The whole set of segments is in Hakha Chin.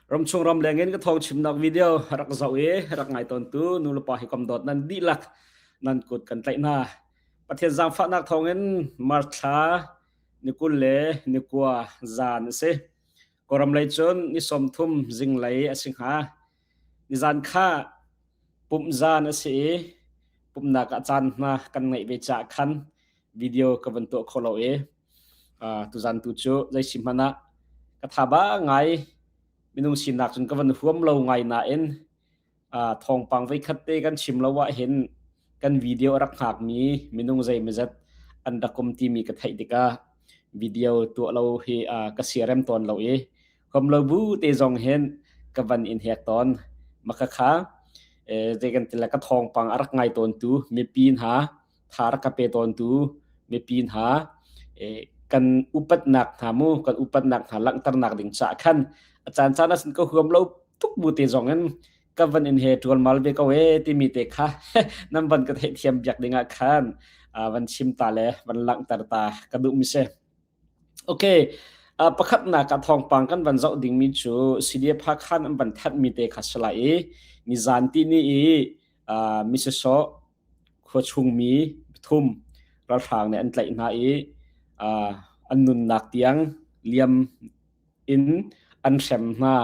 Ramchung ramleng in ka thawng chimnak video rak zoh i rak ngai tawntu nulepa hi kom dawt nan dihlak nan kut kan tlaih hna. Pathian zaangfahnak thawngin March thla ni 20 le ni 9 zan a si. Kawlram lei cun ni 30 zinglei a si hnga. Nizan kha pumh zan a si i pumhnak ah caan hna kan ngeih ve caah khan video ka van tuah kho lo i tuzan tu cu zei si hmanh ah ka tha ba ngai. Minung sinak cun ka van huam lo ngai nain thawngpang voikhat te kan chim lo ah hin kan video a rak hngakmi minung zeimawzat an rak um timi ka theih tikah video tuah lo hi ka siarem tawn lo i huam lo bu te zong hin ka van in hek tawn. Maka kha zei kan ti le ka thawngpang a rak ngai tawntu mipi hna tha rak ka pe tawntu mipi hna kan upatnak hna mu kan upatnak hna langhternak ding caah khan a caan caan ah sin ka huam lo tuk bu te zong in ka van in he tual mal ve ko e timi te kha nan van ka theihthiam biak ding ah khan van chim ta le van langhter ta ka duh mi si. Okay, pakhatnak ah thawngpang kan van zoh dingmi cu CDF Hakha an van thanhmi te kha si lai i nizan ti ni i misisawh khuachungmi pathum ralhrang nih an tlaih hna i an nunnak tiang liam in an hrem hna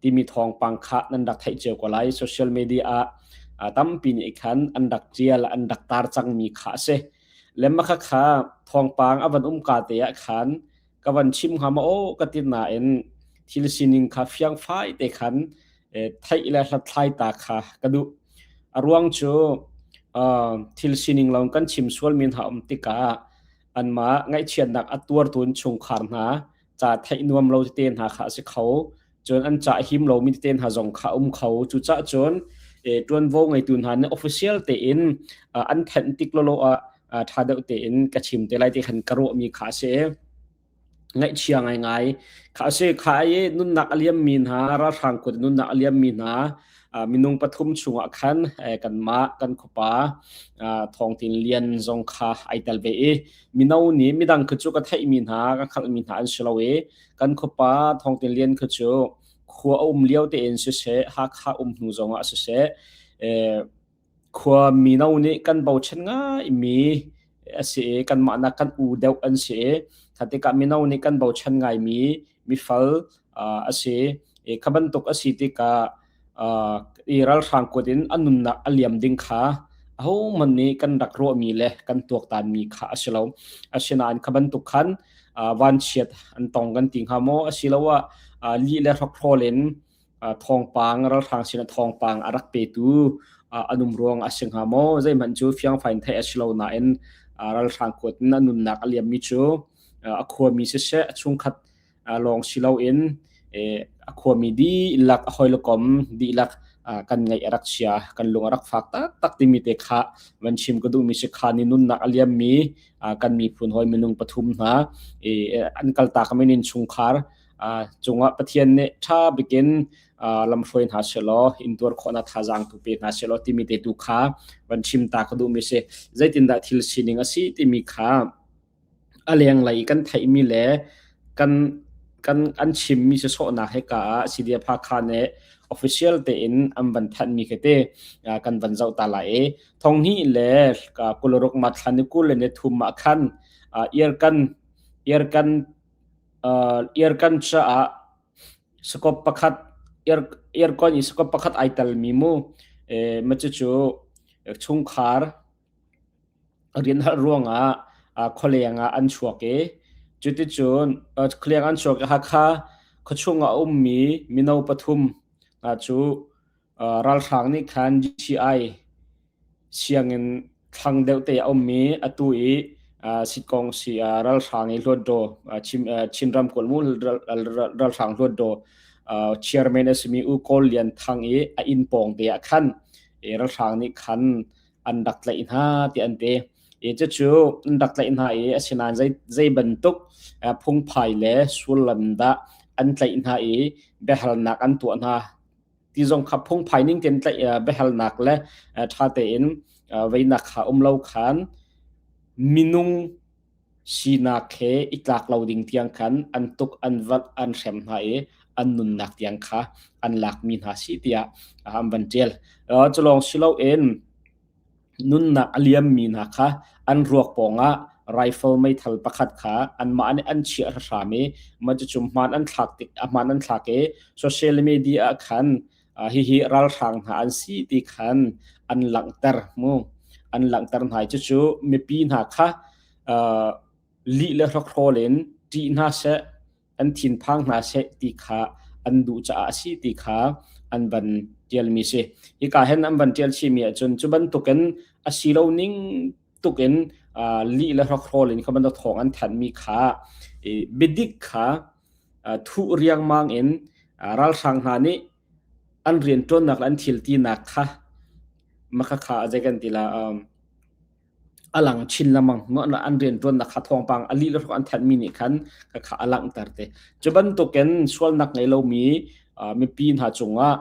timi thawngpang kha nan rak theih cio ko lai. Social media ah tampi nih khan an rak ṭial, an rak tar cangmi kha a si. Le mah khakha thawngpang a van um ka te ah khan ka van chim hnga maw aw ka ti nain thil sining kha fiangfai te khan theih le hlathlai ta kha ka duh. A ruang cu thil sining lawng kan chim sualmi hna um tikah anmah ngaihchiatnak a tuartu chungkhar hna ca theih nuam lo tete hna kha a si kho. Cun an ca him lomi tete hna zong kha um kho. Cucaah cun ṭuanvo ngeitu hna nih official tein an thenh tik lawlaw ah ṭha deuh tein ka chim te lai ti khan ka ruahmi kha a si. Ngaihchia ngaingai kha a si. Kha i nunnak a liammi hna, ralhrang kut nunnak a liammi hna minung pathum chungah khan kanmah kan khuapa Thawng Tin Lian zong kha ai tel ve i mino nih midang khi cu ka theihmi hna, ka hngalhmi hna an si lo i kan khuapa Thawng Tin Lian khi cu khua a um lio tein siseh, Hakha um hnu zongah siseh, Khua mino nih kan bochan ngaimi a si i kanmah nak kan u deuh an si i kha tikah mino nih kan bochan ngaimi mifal a si i kha bantuk a si tikah i ralhrang kut in a nunnak a liam ding kha ahohmanh nih kan rak ruahmi le kan tuaktanmi kha a si lo. Asinain kha bantuk khan vanchiat an tong kan ti hnga maw asiloah lih le hrokhrawl in thawngpang ralhrang sin ah thawngpang a rak petu an um ruang a si hnga maw? Zeihmanh cu fiangfai in theih a si lo nain ralhrang kuat in a nunnak a liammi cu a khuami siseh a chungkhat lawng si loin a khuami dihlak a hawile kom dihlak kan ngaih a rak chia kan lung a rak fak taktak timi te kha van chim ka duhmi si kha ni nunnak a liammi kan miphun hawi minung pathum hna an kaltak min in chungkhar cungah Pathian nih ṭha bikin lamhruai hna selaw intuar khawhnak thazaang tu pe hna selaw timi te tu kha van chim ta ka duhmi si. Zeitindah thil sining a si timi kha a lenglei kan theihmi le kan kan an chimmi sawsawhnak he ka ah CDF Hakha nih official tein an van thanhmi khi te kan van zoh ta lai i thonghnih le 26 ma thla ni 20 le ni thum ah khan irkan irkan Airgun caah scope pakhat airgun i scope pakhat ai telmi mu mah cucu chungkhar rian halh ruangah khualeng ah an chuak i cuticun khualeng an chuak i Hakha khuachung ah a ummi mino pathum hna cu Ralhrang nih khan GCI sianginn thlang deuh te a ummi atu i sitkong si ralhrang i Hluttaw Chin ramkulh mu ralhrang Hluttaw chairman a simi U Kawl Lian Thang i a inn pawng te ah khan ralhrang nih khan an rak tlaih hna ti an ti. I cucu an rak tlaih hna i asinain zei bantuk phungphai le sullam dah an tlaih hna i biahalnak an tuah hna ti zong kha phungphai ning tein tlaih biahalnak le ṭha tein veinak kha um lo khan minung sinak he i tlak lo ding tiang khan an tuk an vat an hrem hna i an nunnak tiang kha an lakmi hna si tiah an van ṭial. Culawng si loin nunnak a liammi hna kha an ruak pawngah rifle meithal pakhat kha anmah nih an chiah hram i mah cucu hmaan an thlak tik hmaan an thlak i social media ah khan hihi ralhrang hna an si ti khan an langhter mu an langhter hna i cucu mipi hna kha lih le hrokhrawl in ṭih hna seh an thinphang hna seh ti kha an duh caah a si ti kha an van ṭialmi si. Hika hin an van ṭial chihmi ahcun cu bantukin a si lo ning tukin lih le hrokhrawl in kha bantuk thawng an thanhmi kha biadik kha thuh riangmang in ralhrang hna nih an rianṭuannak le an thiltinak kha makhakha zei kan ti la a lang chin lengmang. An rianṭuannak kha thawngpang a lih le an thanhmi nih khan kha a langhter te. Cu bantukin sualnak ngei lomi mipi hna cungah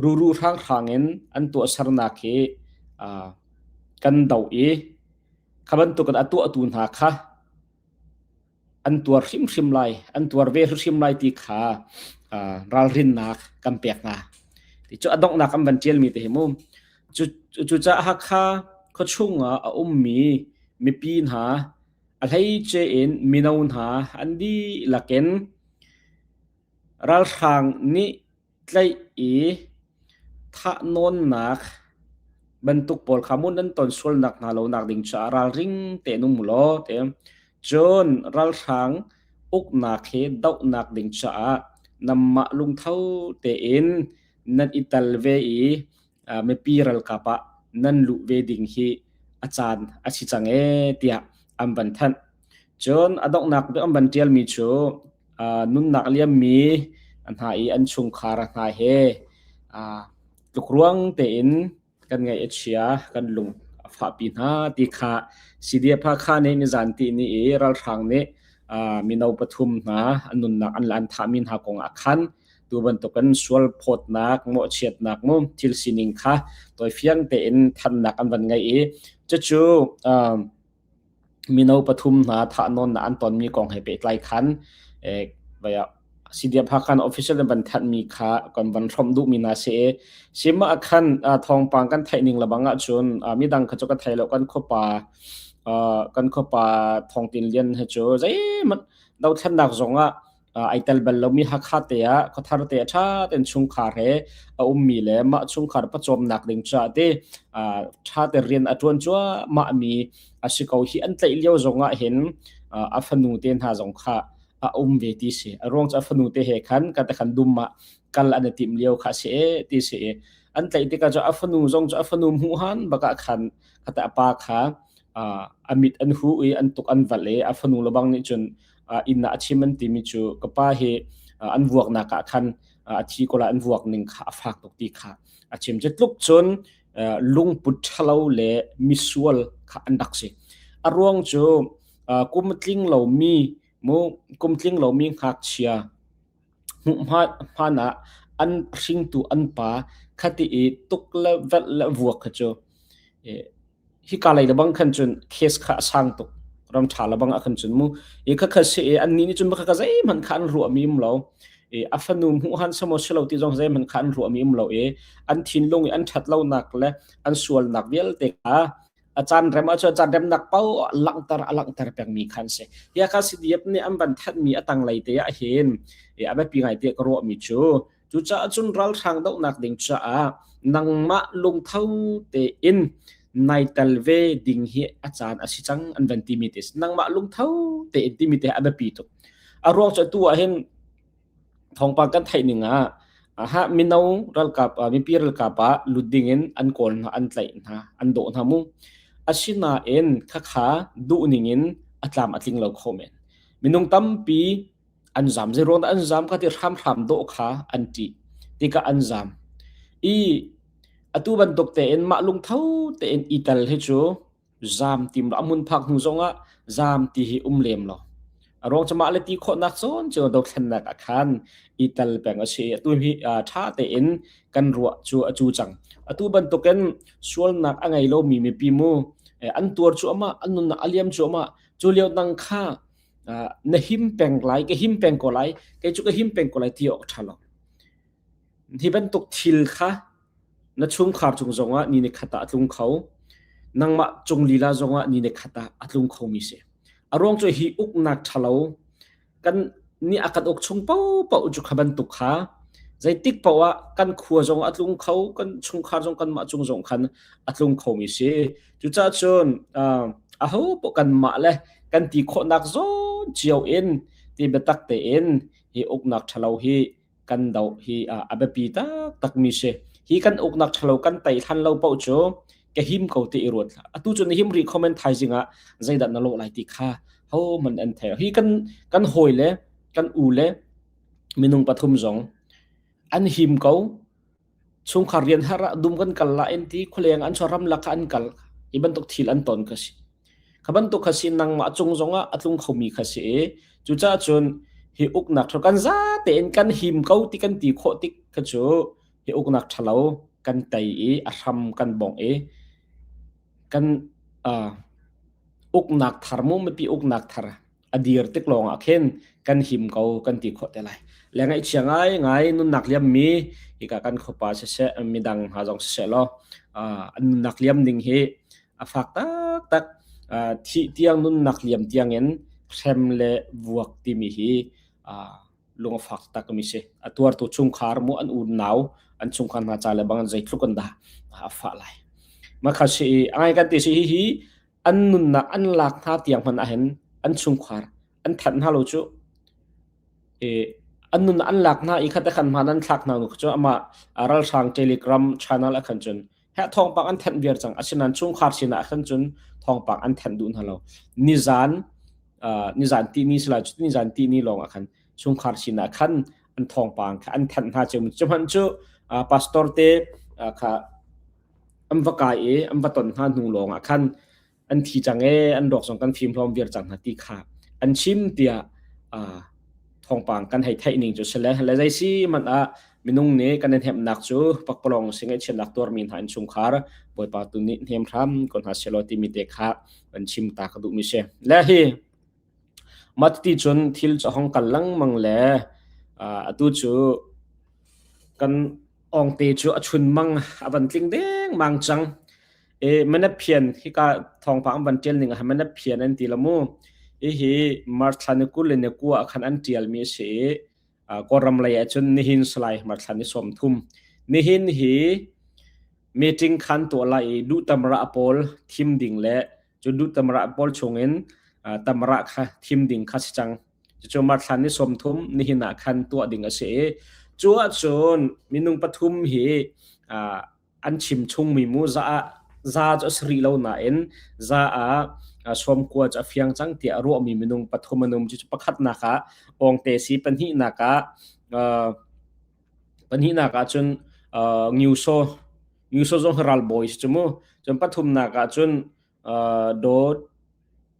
ruru hranghrang in an tuahsernak hi kan doh i kha bantukin a tuahtu hna kha an tuar hrimhrim lai, an tuar ve hrimhrim lai ti kha ralrinnak kan pek hna. Ti cu a donghnak an van ṭialmi te hi mu. Cucaah Hakha khuachung ah a ummi mipi hna, a hleice in mino hna an dihlak in ralhrang nih tlaih i thahnawnnak bantuk pawl kha mun an ton sualnak hna lonak ding caah ralring tein um law ti. Cun ralhrang uknak hi dohnak ding caah nanmah lungtho tein nan i tel ve i mipi ralkap ah nan luh ve ding hi a caan a si cang ee tiah an van thanh. Cun a donghnak an van ṭialmi cu nunnak liammi hna i an chungkhar hna he tlukruang tein kan ngaih a chia, kan lung a fahpi hna ti kha CDF Hakha nih nizan ti ni i ralhrang nih mino pathum hna an nunnak an la an thahmi hna kong ah khan tu bantukin sual phawtnak, mawhchiatnak mu thil sining kha tawifiang tein thannak an van ngei i cucu mino pathum hna thahnawnnak an tonmi kong he pehtlai khan CDF Hakha official in van thanhmi kha kan van hrawmh duhmi hna si i sima ah khan thawngpang kan theih ning lebang ahcun midang kha cu ka thei lo kan khuapa kan khuapa Thawng Tin Lian he cu zeihmanh dothlennak zong ah ai tel bal lomi Hakha te ah khuathar te ah ṭha tein chungkhar he a ummi le mah chungkhar pawcawmnak ding caah te ṭha te rian a ṭuan cuahmah mi a si ko hi an tlaih lio zong ah hin a fanu te hna zong kha a um ve ti si. A ruang cu a fanu te he khan ka te khan dum ah kal an i timh lio kha si e ti si i an tlaih tikah cu a fanu zong cu a fanu hmuh han bak ah khan khata a pa kha a mit an hu i an tuk an valh i a fanu lebang nih cun inn ah a chim an timi cu ka pa hi an vuaknak ah khan a thi ko la an vuak ning kha a fak tuk ti kha a chim. Cu tluk cun lungput ṭhalo le misual kha an rak si. A ruang cu kum tling lomi mu kum tling lomi ngakchia hmuh hmaan ah an hringtu an pa khati i tuk le velh le vuak kha cu hika lei lebang khan cun case kha a sang tuk ram ṭha lebang ah khan cun mu i kha kha si i annih nih cun kha kha zeihmanh kha an ruahmi um lo i a fanu hmuh han samo si lo ti zong zeihmanh kha an ruahmi um lo i an thinlung i an ṭhat lonak le an sualnak vialte kha a caan rem ahcun a caan remnak paoh langhter a langhter pengmi khan si. Hi kha CDF nih an van thanhmi a tanglei te ah hin a biapi ngai tiah ka ruahmi cu cucaah cun ralhrang dohnak ding caah nangmah lungtho tein nai tel ve ding hi a caan a si cang an van timi te nangmah lungtho tein timi te a biapi tuk. A ruang cu atu ah hin Thawngpang kan theih ning ah aha mino ralkap mipi ralkap ah lut ding in an kawl hna an tlaih hna an dawh hna mu. Asinain khakha duh ning in a tlam a tling lo kho men. Minung tampi an zam. Zeiruang dah an zam kha ti hramhram dawh kha an ṭih. Tikah an zam. I atu bantuk tein mah lungtho tein i tel hi cu Zaam tim lo a mun phak hnu zongah zaam ti hi um lem lo. A ruang cu mah le ti khawhnak zawn cu dothlennak ah khan i tel peng a si. Atu hi ṭha tein kan ruah cu a cu cang. Atu bantukin sualnak a ngei lomi mipi mu an tuar cuahmah, an nunnak a liam cuahmah. Cu lio nang kha. Na him peng lai, ka him peng ko lai, kei cu ka him peng ko lai ti awk a ṭha lo. Hi bantuk thil kha na chungkhar cung zongah ni nikhat ah a tlung kho. Nangmah cung lila zongah ni nikhat ah a tlung khomi si. A ruang cu hi uknak ṭhalo kan nih a kan uk chung paohpaoh cu kha bantuk kha zeitik paoh ah kan khua zong a tlung kho, kan chungkhar zong kanmah cung zong khan a tlung khomi si. Cucaah cun aho paoh kanmah le kan ti khawhnak zawn cio in ti biatak tein hi uknak ṭhalo hi kan doh hi a biapi taktakmi si. Hi kan uknak ṭhalo kan tei hlan lo paoh cu ka him ko ti i ruat hlah. Atu cu na him rih comment thaizing ah zeidah na lawh lai ti kha hohmanh an thei. Hi kan kan hawi le kan u le minung pathum zong an him ko. Chungkhar rian har ah dum kan kal la in ti khualeng an chuah ramlak kha an kal. Hi bantuk thil an ton ka si. Kha bantuk kha si nangmah cung zongah a tlung khomi kha si i cucaah cun hi uknak ṭha kan za tein kan him ko ti kan ti khawh tik kha cu hi uknak ṭhalo kan tei i a hram kan bongh i kan uh, uknak thar mu mipi uknak thar a dir tik lawng ah khin kan him ko kan ti khawh te lai. Le ngaihchia ngai ngai nunnak liam mi hika kan khuapa siseh midang hna zong siseh law an nunnak liam ding hi a fak taktak. Thih tiang nunnak liam tiang in hrem le vuak timi hi lung a fak tak mi si. A tuartu chungkhar mu an unau an chungkhar hna ca le bang zeitluk an dah a fah lai. Makha si angai kan ti si hi hi an nunnak an lak hna tiang hmanh ahhin an chungkhar an thanh hna lo cu e an nun an lak hna i khat khan hman an thlak hna nu cu ama ralhrang telegram channel a khan cun he thawngpang an thanh viar cang asinain chungkhar sinah khan cun thawngpang an thanh duh hna lo nizan nizan ti ni sila nizan ti ni lawng ah khan chungkhar sinah khan an thawngpang kha an thanh hna cu cu hmanh cu pastor te kha an va kai i an va ton hna hnu lawngah khan an thi cang ee an ruak zong kan fim hlawm viar cang hna ti kha an chim tiah thawngpang kan hei theih ning cu si le le zei si hmanh ah minung nih kan i hnemhnak cu pakpalawng si ngaihchiatnak tuarmi hna innchungkhar Bawipa tu nih hnem hram ko hna selaw timi te kha kan chim ta ka duhmi si le hi mah ti cun thil cu hong kal lengmang le atu cu kan Awngte cu a chunmang a van tling dengmang cang. E Manaphian hika thawngpang an van ṭial ning ah Manaphian an ti la mu. Hihi March thla ni 20 le ni 9 ah khan an ṭialmi a si i Kawlram lei ahcun nihin salai March thla ni 30. Nihin hi meeting khan tuah lai i duh tamra pawl thim ding le cu duh tamra pawl chungin tamra kha thim ding kha si cang. Cucu Marthla ni 30 nihin ah khan tuah ding a si i cu ahcun minung pathum hi an chim chungmi mu za ah za cu a si rih lo nain za ah 90 cu a fiang cang tiah ruahmi minung pathum an um. Cucu pakhatnak ah Awngte si, pahnihnak ah pahnihnak ah cun Ngiusaw Ngiusaw zong hi ralbawi si cu mu. Cun pathumnak ah cun Dawt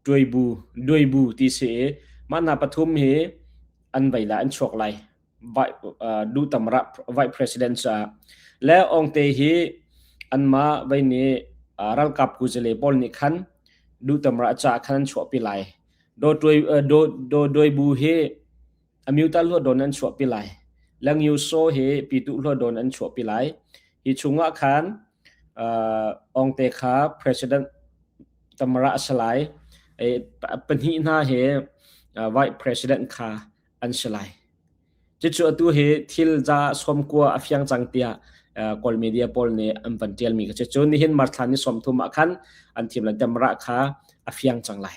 Duaibu Duaibu ti si i mah hna pathum hi an vei lai an chuak lai duh tamrah vice president caah le Awngte hi anmah vei nih ralkap kuzale pawl nih khan duh tamrah caah khan an chuahpi lai. Daw Duaibu hi Amyota hluatdawn an chuahpi lai. Langyu Saw hi Pitu hluatdawn an chuahpi lai. Hi chungah khan Awngte kha President Tamara a si lai. Pahnih hna hi Vice President kha an si lai. Cucu atu hi thil za 90 a fiang cang tiah Kawl media pawl nih an van ṭialmi kha cu nihin March thla ni 30 ah khan an thim lai Tamara kha a fiang cang lai.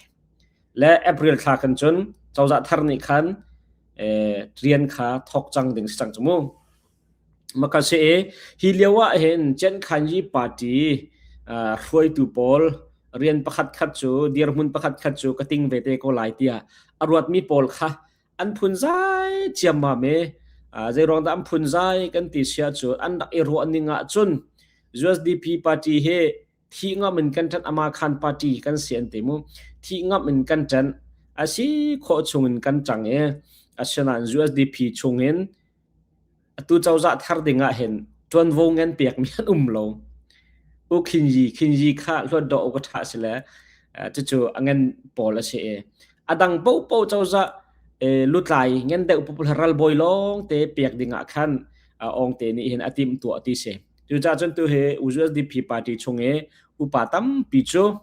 Le April thla khan cun cozah thar nih khan rian kha thawk cang ding si cang cu mu. Maka si i hi lio ah hin Ciankhanyi party hruaitu pawl rian pakhat khat cu dirhmun pakhat khat cu ka ting ve te ko lai tiah a ruatmi pawl kha an phunzai ciammam i zeiruang dah an phunzai kan ti sia cu an rak i ruah ning ah cun USDP party hi thih ngam in kan ṭanh ama khan party kan si an ti mu thih ngam in kan ṭanh a si khawh chung in kan ṭang i asinain USDP chung in atu cozah thar ding ah hin ṭuanvo ngan pekmi an um lo u khin yi khin yi kha hluat dawh u ka ṭha si le cucu a ngan pawl a si i. A dang paohpaoh cozah lutlai ngen deuh pawl ralbawi lawng te pek ding ah khan Aung te nih hin a timhtuah ti si. Cucaah cun tu hi USDP party chung i upa tampi cu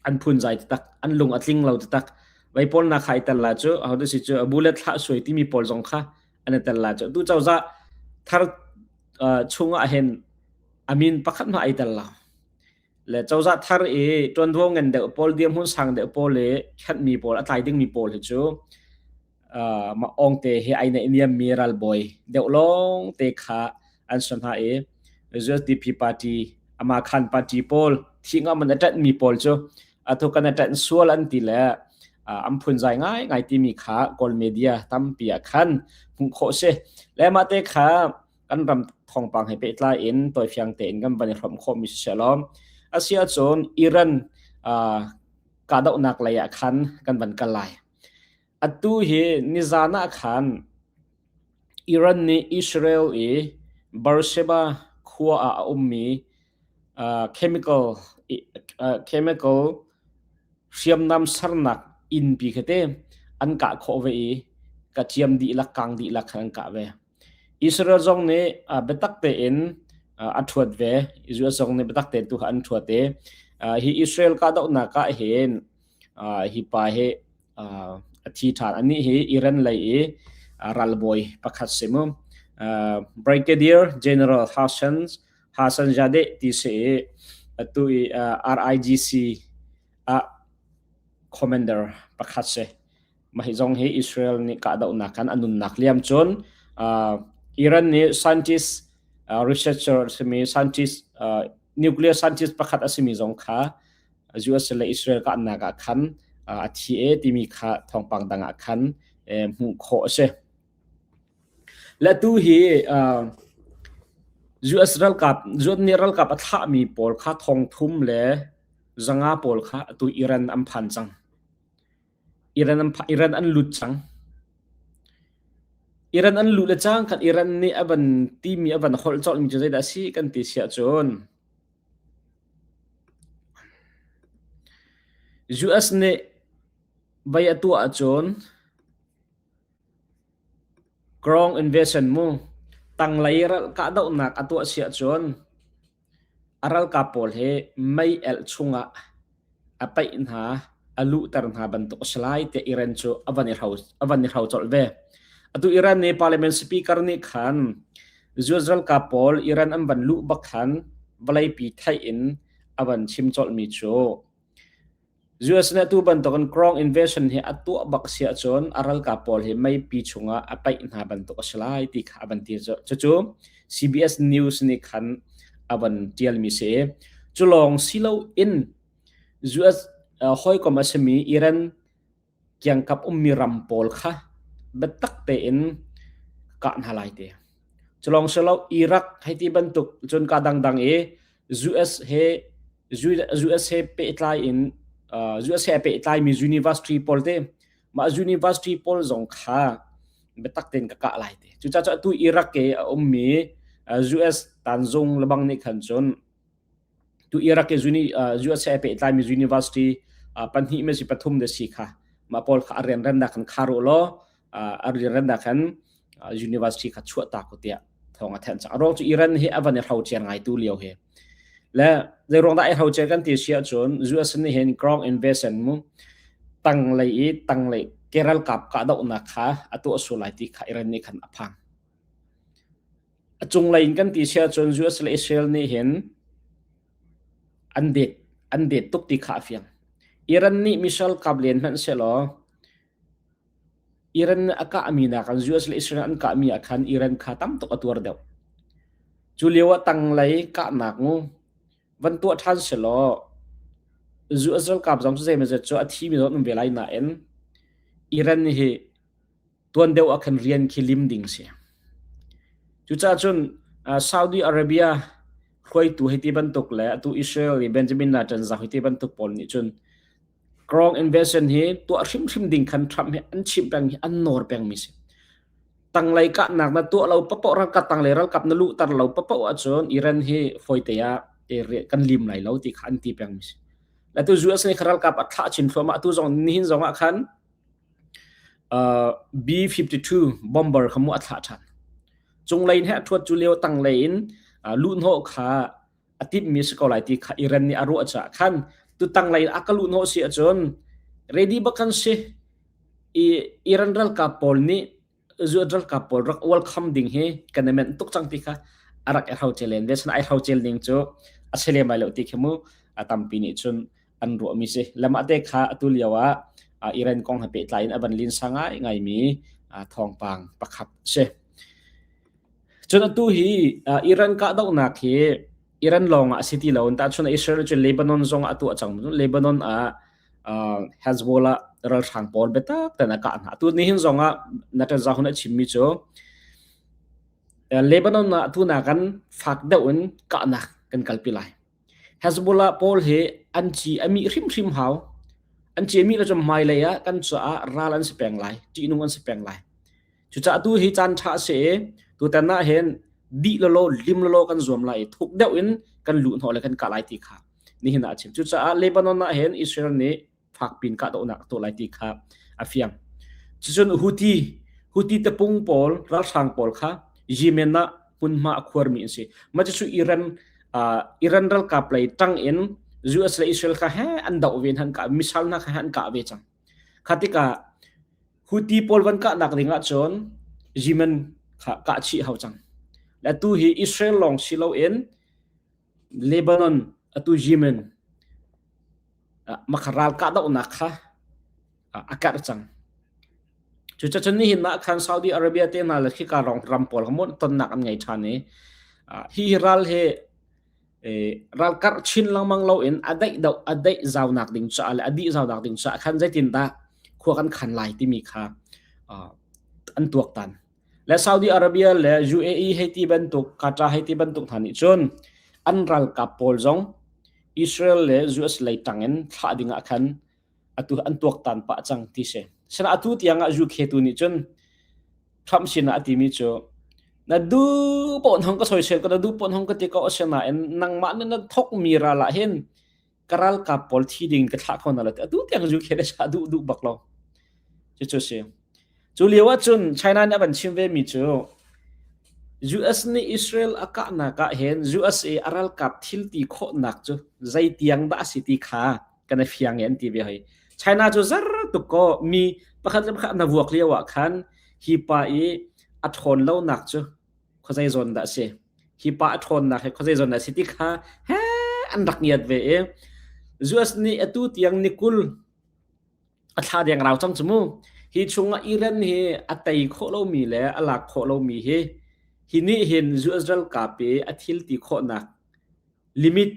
an phunzai taktak, an lung a tling lo taktak. Vei pawl na kha i tel la cu ahodah si cu bullet thlah suai timi pawl zong kha an i tel la cu. Tu cozah thar chung ah hin a min pakhat hmah ai tel lo. Le cozah thar i ṭuanvo ngan deuh pawl, dirhmun sang deuh pawl i khenhmi pawl, a tlai dingmi pawl hi cu mah awngte hi ai naihniammi ralbawi deuh lawng te kha an si hna i USDP party ama khan party pawl thi ngam an a ṭanhmi pawl cu atu kan a ṭanh sual an ti le an phunzai ngai ngai timi kha Kawl media tampi ah khan hmuh khawh si. Le mah te kha kan ram thawngpang he pehtlai in tawifiang tein kan van i hrawmh khawhmi si sehlaw a si ahcun Iran kahdohnak lei ah khan kan van kal lai. Atu hi nizan ah khan Iran nih Israel i Beersheba khua ah a ummi chemical chemical hriamnam sernak innpi kha te an kah khawh ve i ka ciam dihlak kang dihlak khan an kah ve. Israel zong nih biatak tein a ṭhuat ve. Israel zong nih biatak tein tu kha an ṭhuat i hi Israel kahdohnak ah hin hi pa hi a thi ṭhan. Anih hi Iran lei i ralbawi pakhat si mu. Brigadier General Hassan Hassan Zadeh ti si i atu i RIGC ah commander pakhat si. Mah hi zong hi Israel nih kahdohnak kan a nunnak liam cun Iran nih scientist researcher simi scientist nuclear scientist pakhat a simi zong kha US le Israel kahnak ah khan a thi e timi kha thawngpang dang ah khan hmuh khawh a si. Le tu hi US ralkap US nih ralkap a thlahmi pawl kha thong thum le zanga pawl kha atu Iran an phan cang. Iran an lut cang. Iran an luh le cang kan Iran nih a van timi a van holh colhmi cu zeidah a si kan ti si ahcun US nih vei a tuah ahcun ground invasion mu tanglei kahdohnak a tuah si ahcun A ralkap pawl hi mei-elh chungah a paih hna, a luhter hna bantuk a si lai tiah Iran cu a van i hro colh ve. Atu Iran nih parliament speaker nih khan US ralkap pawl Iran an van luh bak khan vawleipi theih in a van chim colhmi cu US nih atu bantukin ground invasion hi a tuah bak si ahcun a ralkap pawl hi meipi chungah a paih hna bantuk a si lai ti kha a van ti. Cucu CBS News nih khan a van tialmi si. Cu lawng si loin US hawikom a simi Iran kiangkap ummi ram pawl kha biatak tein kah hna lai ti. Cu lawng si lo Iraq hei ti bantuk cun ka dangdang i US he US he pehtlai in US he pehtlaimi university pawl te mah university pawl zong kha biatak tein ka kah lai ti. Cucaah atu Iraq i a ummi US tanzung lebang nih khan cun tu Iraq i US he pehtlaimi university pahnih me si pathum de si kha mah pawl kha a rianrennak kan khar u law a rianrennak khan university kha chuah ta ko tiah thawng a thanh cang. A ruang cu Iran hi a van i hrocer ngai tu lio hi. Le zei ruang dah i hrocer kan ti si ahcun US nih hin ground invasion mu tanglei i tanglei ke ralkap kahdohnak kha a tuah sual lai ti kha Iran nih khan a phang. A cunglei in kan ti si ahcun US le Israel nih hin an det an det tuk ti kha a fiang. Iran nih missile kap len hmanh sehlaw Iran a kahmi nakin US le Israel an kahmi ah khan Iran kha tam tuk a tuar deuh. Cu lio ah tanglei kahnak ngu van tuah ṭhan selaw US ralkap zong cu zeimawzat cu a thimi zong an um ve lai nain Iran hi tuan deuh ah khan rian khi lim ding si. Cucaah cun Saudi Arabia hruaitu hei ti bantuk le atu Israel i Benjamin Netanyahu ti bantuk pawl nih cun Ground invasion hi tuah hrimhrim ding khan Trump hi an chimh peng hi an nawr pengmi si. Tanglei kahnak na tuah lo papoh ralkap tanglei ralkap na luhter lo papoh ahcun Iran hi fawite ah kan lim lai lo ti kha an ti pengmi si. Le tu US nih ralkap a thlah chin thluahmah tu zong nihin zong ah khan B-52 bomber kha mu a thlah ṭhan. Cunglei in he a ṭhuat cu lio tanglei in luhhnawh kha a timhmi si ko lai ti kha Iran nih a ruah caah khan tu tanglei in a ka luhhnawh si ahcun ready bak kan si. I Iran ralkap pawl nih US ralkap pawl rak welcome ding hi kan i menh tuk cang ti kha a rak i hrocer len ve. Sana ai hrocer ning cu a si lem lai lo ti khi mu a tampi nih cun an ruahmi si. Le mah te kha atu lio ah Iran kong he pehtlai in a van linsa ngai ngaimi thawngpang pakhat si. Cun atu hi Iran kahdohnak hi Iran lawng ah a si ti lo. Tahchun Israel cu Lebanon zong ah a tuah cang. Lebanon ah Hezbollah ralhrang pawl biatak tein a kah hna. Atu nihin zong ah Netanyahu nih a chimmi cu Lebanon ah atu nakin fak deuh in kahnak kan kalpi lai. Hezbollah pawl hi an ci a mih hrimhrim hau. An ci a mih lo cun hmailei ah kan caah ral an si peng lai, ṭihnung an si peng lai. Cucaah tu hi caan ṭha a si i tutan ah hin dih lawlaw lim lawlaw kan zuam lai i thuk deuh in kan luh hnawh le kan kah lai ti kha nihin ah a chim. Cucaah Lebanon ah hin Israel nih fakpi in kahdohnak a tuah lai ti kha a fiang. Cucun Houthi Houthi tapung pawl ralhrang pawl kha Yemen ah hmunhma a khuarmi an si. Mah cucu Iran Iran ralkap lei tang in US le Israel kha he an doh ve han kah missile hna kha an kah ve cang. Kha tikah Houthi pawl van kahnak ding ahcun Yemen kha kah chih hau cang. Le tu hi Israel lawng si loin Lebanon atu Yemen makha ral kahdohnak kha a karh cang. Cucacun nihin ah khan Saudi Arabia te hna le khika ram pawl kha tonnak an ngei ṭhan i hi ral hi ral karh chin lengmang loin a daih doh a daih zaunak ding caah le a dih zaunak ding caah khan zeitindah khua kan khan lai timi kha an tuaktan. Le Saudi Arabia le UAE hei ti bantuk Qatar hei ti bantuk hna nih cun an ralkap pawl zong Israel le US lei tang in thlah ding ah khan atu an tuaktan pah cang ti si. Sina atu tiang ah UK tu nih cun Trump sin ah a timi cu na du pon hong ka soisel ko na du pon hong ka ti ko asinain nangmah nih na thokmi ral ah hin ka ralkap pawl thi ding ka thlah kho na lo atu tiang UK le sa duh duh bak lo cucu si cu lio ah cun China nih a van chim ve mi cu US nih Israel a kahnak ah hin USA a ralkap thil ti khawhnak cu zei tiang dah a si ti kha kan i fiang i an ti ve hoi China cu zar tuk ko mi pakhat le pakhat na vuak lio ah khan hi pa i a ṭhawn lonak cu khuazei zawn dah a si hi pa a ṭhawnnak hi khuazei zawn dah a si ti kha he an rak ngiat ve i US nih atu tiang ni 20 a thla deng rau cang cu mu hi chungah Iran hi a tei khawh lomi le a lak khawh lomi hi hi nih hin US ralkap i a thil ti khawhnak limit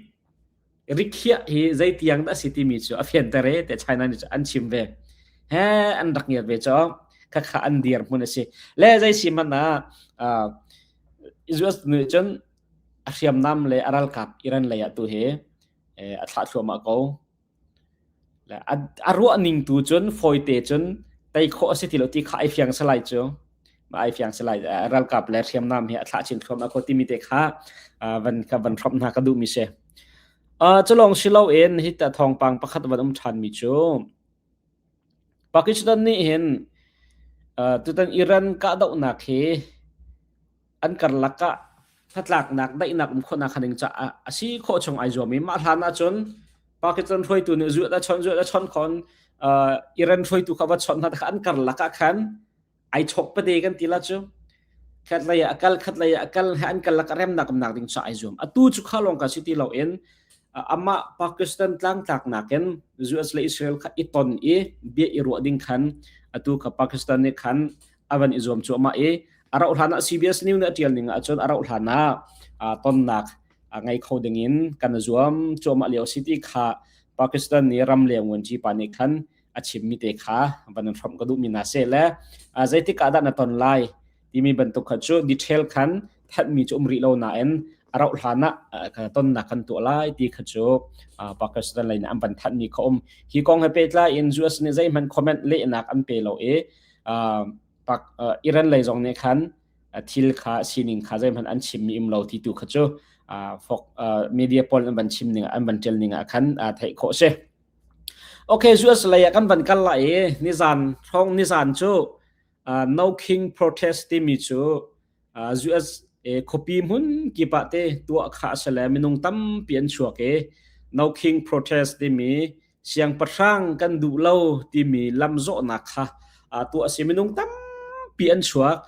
rikhiah hi zeitiang dah a si timi cu a fianter e te China nih an chim ve he an rak ngiat ve cho khakha an dir hmun a si le zei si man ah US nih cun a hriamnam le a ralkap Iran lei ah tu hi a thlah thluahmah ko A ruah ning tu cun fawite cun tei khawh a si ti lo ti kha ai fiang salai cu. Ai fiang salai ralkap le hriamnam hi a thlah chin thluahmah ko timi te kha van ka van hrawmh hna ka duhmi si. Culawng si loin hi ta thawngpang pakhat van um ṭhan mi cu Pakistan nih hin tutan Iran kahdohnak hi an karlak ah hnatlaknak daihnak um khawhnak ding caah a si khawh chung ai zuam i mah hlan ahcun Pakistan hruaitu nih zuat a chon zuat a chon khon Iran hruaitu kha va chon hna kha an karlak ah khan ai chok pate kan ti la cu khat lei ah kal khat lei ah kal he an karlak ah remnak umnak ding cha ai zuam atu cu kha lawng ka si ti lo in amah Pakistan tlangtlak nakin US le Israel kha i ton i bia i ruah ding khan atu kha Pakistan nih khan a van i zuam cuahmah i a rauh hlan ah CBS News nih a ṭial ning ahcun a rauh hlan ah tonnak ngei kho ding in kan zuam cuahmah lio si ti kha Pakistan nih ramleng vuanci pa nih khan a chimmi te kha van in hrawmh ka duhmi na se le zeitik ah dah na ton lai timi bantuk kha cu detail khan thanhmi cu um rih lo nain a rauh hlan ah tonnak kan tuah lai ti kha cu Pakistan lei nih an van thanhmi kha um hi kong he pehtlai in US nih zeihmanh comment lehnak an pe lo i Iran lei zong nih khan thil kha sining kha zeihmanh an chimmi um lo ti tu kha cu. fok media pawl an van chim ning an van ṭial ning ah khan theih khawh si. Okay, US lei ah kan van kal lai i nizan hrawng nizan cu No King protest timi cu US khuapi hmun kip ah te tuah kha a si le minung tampi an chuak i No King protest timi siangpahrang kan duh lo timi lamzawhnak kha tuah a si. Minung tampi an chuak.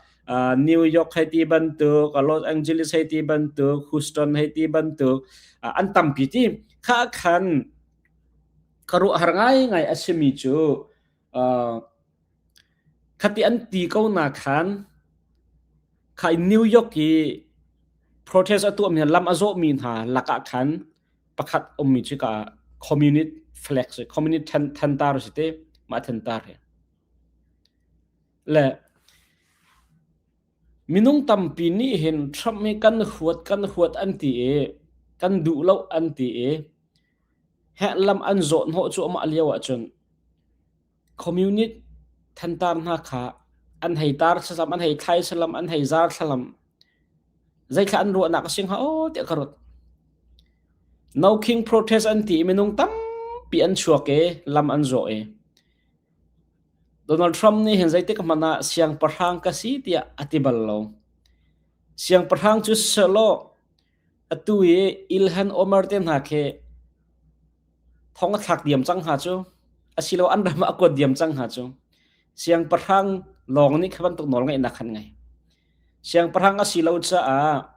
New York hei ti bantuk, Los Angeles hei ti bantuk, Houston hei ti bantuk, an tampi ti. Kha khan ka ruahhar ngaingai a simi cu khati an ti ko na khan kha New York i protest a tuahmi lam a zawhmi hna lakah khan pakhat ummi cu ka communist flag si communist thantar si te mah thantar hi le minung tampi nih hin Trump hi kan huat kan huat an ti i kan duh lo an ti i he lam an zawh hnawh cu amah lio ahcun communist thantar hna kha an hei tar salam an hei thlai salam an hei zar thlalam Zeithla an ruahnak a si hnga aw tiah ka ruat. No King protest an ti i minung tampi an chuak i lam an zawh i Donald Trump nih hin zeitik hmanh ah siangpahrang ka si tiah a ti bal lo. Siangpahrang cu selaw atu i Ilhan Omar te hna khi thong a thlak diam cang hnga cu asilo an ram ah a kuat diam cang hnga cu. Siangpahrang lawng nih kha bantuk nawl ngeihnak khan ngei. Siangpahrang a si lo caah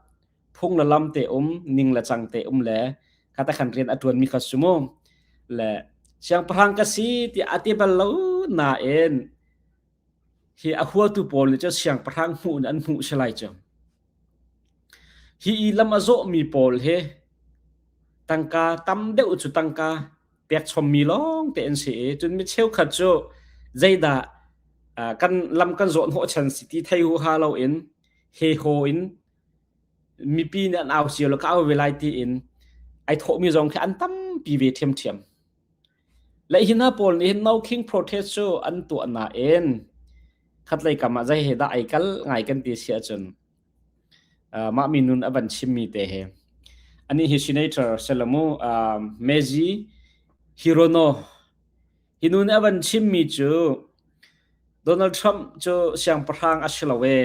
phung le lam te um, ning le cang te um le khata khan rian a ṭuanmi kha si mu. Le siangpahrang ka si ti a ti bal lo nain hi a huatu pawl nih cun siangpahrang hmuh in an hmuh si lai cu. Hi i lam a zawhmi pawl hi tangka tam deuh cu tangka pekchommi lawng te an si i cun mi cheukhat cu zeidah kan lam kan zawh hnawh chan si ti thei huha loin he haw in mipi nih an au cio le ka au ve lai tiin ai thawhmi zong khi an tampi ve ṭhiamṭhiam. Le hi hna pawl nih hin No King protest cu an tuah nain khatlei kam ah zei he dah ai kal ngai kan ti si ahcun mah mi nun a van chimmi te he ani hi senator selamu Meiji Hirono hi nu nih a van chimmi cu Donald Trump cu siangpahrang a si lo e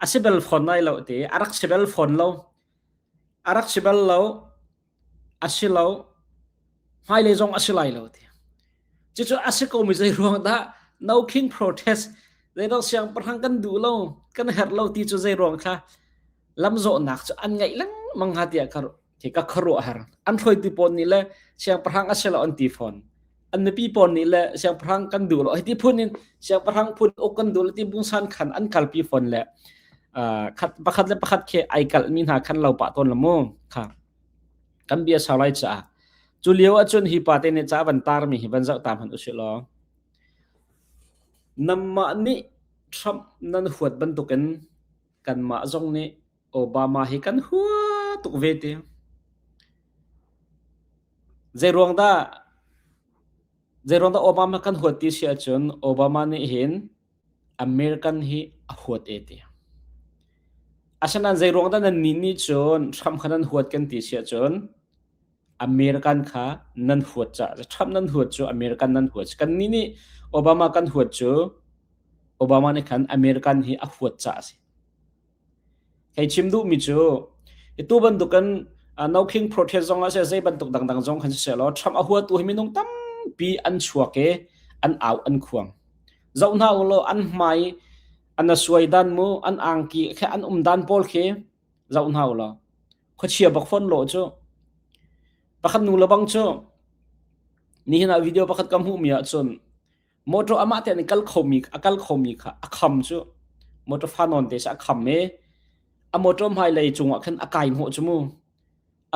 a si bel fawn lai lo ti a rak si bel fawn lo a rak si bel lo a si lo hmailei zong a si lai lo ti cucu a si komi zei ruang dah no king protest zeidah siangpahrang kan duh lo kan herh lo ti cu zei ruang kha lamzawhnak cu an ngaih lengmang hnga tiah ka khi ka khuaruahhar an hruaitu pawl nih le siangpahrang a si lo an ti fawn an mipi pawl nih le siangpahrang kan duh lo hiti phun in siangpahrang phun uk kan duh lo ti bungsan khan an kalpi fawn le khat pakhat le pakhat khi ai kalhmi hna khan lo pah tawn la mu kha kan bia sau lai caah cu lio ahcun hi pa te nih ca van tarmi hi van zoh ta hmanh usih law namah nih Trump nan huat bantukin kanmah zong nih Obama hi kan hua tuk ve ti. Zei ruang dah zei ruang dah Obama kan huat ti si ahcun Obama nih hin American hi a huat e ti. Asinain zei ruang dah nan nih nih cun Trump kha nan huat kan ti si ahcun American kha nan huat caah Trump nan huat cu American nan huat. Kan nih nih Obama kan huat cu Obama nih khan American hi a huat caah a si. Hei chim duhmi cu tu bantukin No King protest zong ah seh zei bantuk dangdang zong khan siseh law Trump a huatu hi minung tampi an chuak i an au an khuang. Zoh hna u law an hmai an a suai dan mu an angki khi an um dan pawl khi zoh hna u law khuachia bak fon lo cu pakhat nu le bang cu nihin ah video pakhat ka hmuh mi ahcun Motor amah te in kal khomi a kal khomi kha a kham cu motor fa nawn te sa a kham i a motor hmailei cungah khan a kai hnawh cu mu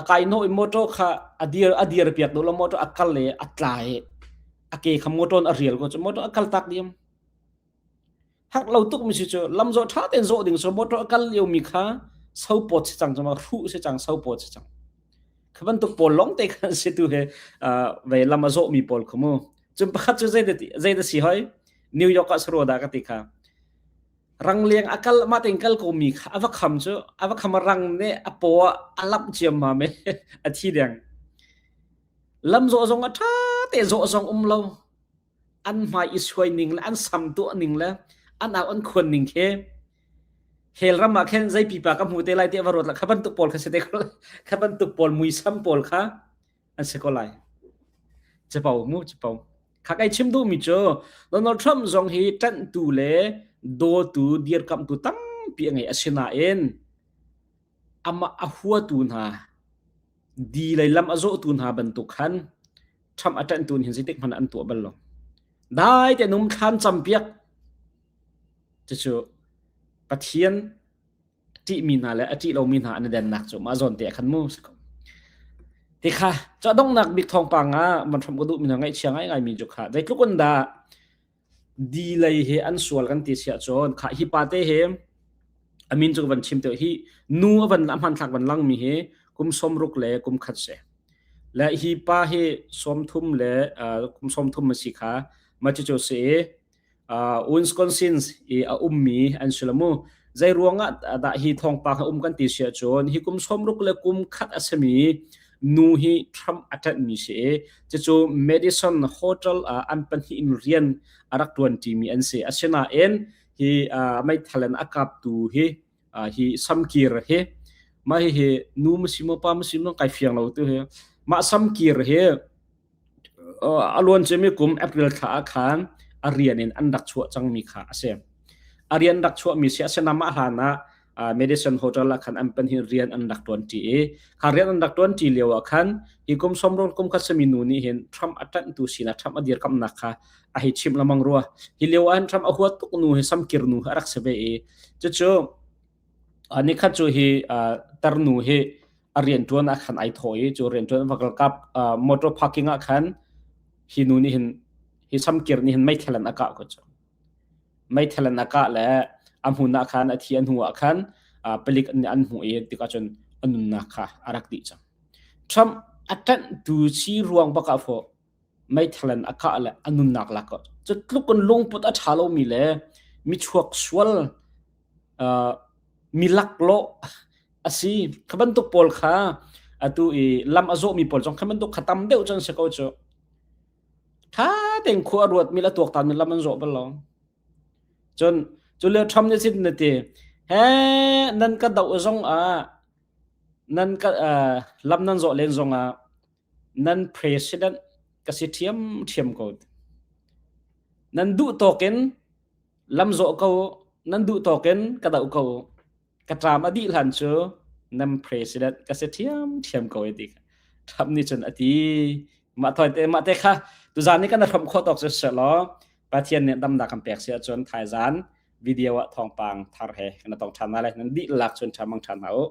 a kai hnawh i motor kha a dir a dir piak duh lo motor a kal i a tla i a ke kha motor in a rial ko cu motor a kal tak diam hak lo tuk mi si cu lam zawh tha tein zawh ding so motor a kal lio mi kha sopawt si cang cu ma hruh si cang sopawt si cang kha bantuk pawl lawng te khan si tu he ve lam a zawh mi pawl kha mu Cun pakhat cu zei dah si hoi? New York ah sarua dah ka ti kha. Rangleng a kal mah tein kal ko mi kha a va kham cu a va kham a rang nih a paw ah a lamh ciammam i a thi deng. Lam zawh zong a ṭha te zawh zong um lo. An hmai i suai ning le an sam tuah ning le an au an khuan ning khi hell ram ah khin zei pipa ka hmu te lai ti va ruat la kha bantuk pawl kha si te kha bantuk pawl muisam pawl kha an si ko lai. Capo mu capo. Kha kai chim duhmi cu Donald Trump zong hi ṭanhtu le dawtu dirkamhtu tampi a ngei asinain amah a huatu hna di lei lam a zawhtu hna bantuk khan Trump a ṭanhtu nih hin zeitik hmanh ah an tuah bal lo. Dai te num thlan campiak cucu Pathian ṭihmi hna le a ṭih lomi hna an i dennak cu mah zawn te ah khan mu si ko. Ti kha cu a donghnak bik thawngpang ah man hram ka duhmi hna ngaihchia ngaingaimi cu kha zeitluk in dah di lei he an sual kan ti siah cun kha hi pa te he a min cu ka van chim te hi nu a van a hmanthlak van langmi hi kum 60 le kum khat si le hi pa hi 30 le kum 30 a si kha ma cu si i Wisconsin i a ummi an si lo mu. Zei ruangah dah hi thawngpang a um kan ti si ahcun hi kum 60 le kum khat a simi nu hi Trump a ṭanhmi si i cucu Madison Hotel ah an pahnih in rian a rak ṭuanṭimi an si. Asinain hi meithal in a kaptu hi hi samkir hi mah hihi nu ma si maw pa ma si maw kai fiang lo tu hi mah samkir hi A luanciami kum April thla ah khan a rian in an rak chuah cangmi kha a si. A rian rak chuahmi si asinain mah hlan ah Madison Hotel ah khan an pahnih rian an rak ṭuanṭi i kha rian an rak ṭuanṭi lio ah khan hi kum sawmruk kum khat simi nu nih hin Trump a ṭanhtu sinah Trump a dirkamnak kha a hei chimh lengmang rua. Hi lio ah hin Trump a huat tuk nu hi samkir nu hi a rak si ve i cucu nikhat cu hi tarnu hi a rianṭuan ah khan ai thawh i cu rianṭuan va kalkap motor parking ah khan hi nu nih hin hi samkir nih hin meithal in a kah ko cu meithal in a kah le a hmun ah khan a thi a hnu ah khan palik nih an hmuh i tikah cun a nunnak kha a rak dih cang Trump a ṭanhtu si ruang bak ah fawh meithal in a kah le a nunnak lak ko cu tluk in lungput a ṭha lomi le michuak sual mi laklawh a si. Kha bantuk pawl kha atu i lam a zawhmi pawl zong kha bantuk kha tam deuh cun si ko cu. Ṭha tein khua a ruatmi le a tuaktanmi lam an zawh bal lo. Cun cu lio Trump nih sin na ti, he nan ka doh zong ah nan ka uh, lam nan zawh len zong ah nan president ka si ṭhiamṭhiam ko. Nan duh tawk in lam zawh ko nan duh tawk in ka doh ko. Ka ṭam a dih hlan cu nan president ka si ṭhiamṭhiam ko e ti Trump nih cun a ti. Mah thoi te mah te kha tuzaan ni kan hram khawh tawk cu si law Pathian nih damnak kan pek si ahcun thaizan video ah thawngpang thar he kan tong ṭhan hna lai. Nan dihlak cun ṭha mang ṭhan hna u.